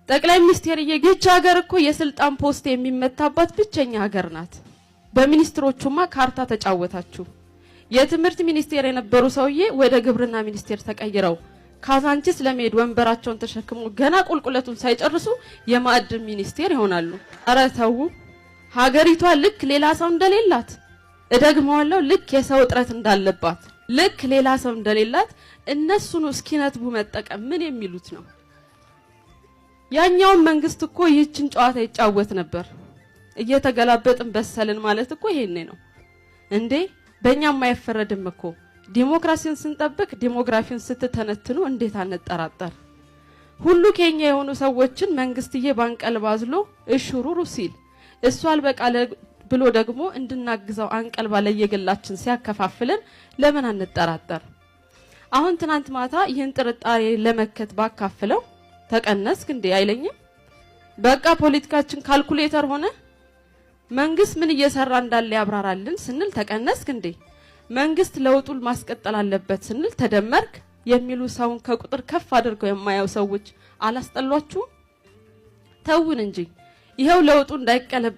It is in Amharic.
ጠቅላይ ሚኒስቴር ይህች ሀገር እኮ የስልጣን post የሚመታባት ብቸኛ ሀገር ናት። በሚኒስትሮቹማ ካርታ ተጫወታችሁ። የትምህርት ሚኒስቴር የነበሩ ሰውዬ ወደ ግብርና ሚኒስቴር ተቀይረው ካዛንቺስ ለመሄድ ወንበራቸውን ተሸክሞ ገና ቁልቁለቱን ሳይጨርሱ የማዕድን ሚኒስቴር ይሆናሉ። ኧረ ተው! ሀገሪቷ ልክ ሌላ ሰው እንደሌላት፣ እደግመዋለሁ፣ ልክ የሰው እጥረት እንዳለባት፣ ልክ ሌላ ሰው እንደሌላት እነሱን እስኪነትቡ መጠቀም ምን የሚሉት ነው? ያኛውን መንግስት እኮ ይህችን ጨዋታ ይጫወት ነበር። እየተገላበጥን በሰልን ማለት እኮ ይሄኔ ነው እንዴ! በእኛም አይፈረድም እኮ። ዲሞክራሲን ስንጠብቅ ዲሞግራፊን ስትተነትኑ እንዴት አንጠራጠር? ሁሉ ኬኛ የሆኑ ሰዎችን መንግስትዬ ባንቀልባ አዝሎ እሹሩሩ ሲል፣ እሱ አልበቃ ብሎ ደግሞ እንድናግዘው አንቀልባ ለየግላችን ሲያከፋፍልን ለምን አንጠራጠር? አሁን ትናንት ማታ ይህን ጥርጣሬ ለመከት ባካፍለው ተቀነስክ እንዴ አይለኝም? በቃ ፖለቲካችን ካልኩሌተር ሆነ። መንግስት ምን እየሰራ እንዳለ ያብራራልን ስንል ተቀነስክ እንዴ፣ መንግስት ለውጡን ማስቀጠል አለበት ስንል ተደመርክ የሚሉ ሰውን ከቁጥር ከፍ አድርገው የማያዩ ሰዎች አላስጠሏችሁም? ተውን እንጂ፣ ይኸው ለውጡ እንዳይቀለብ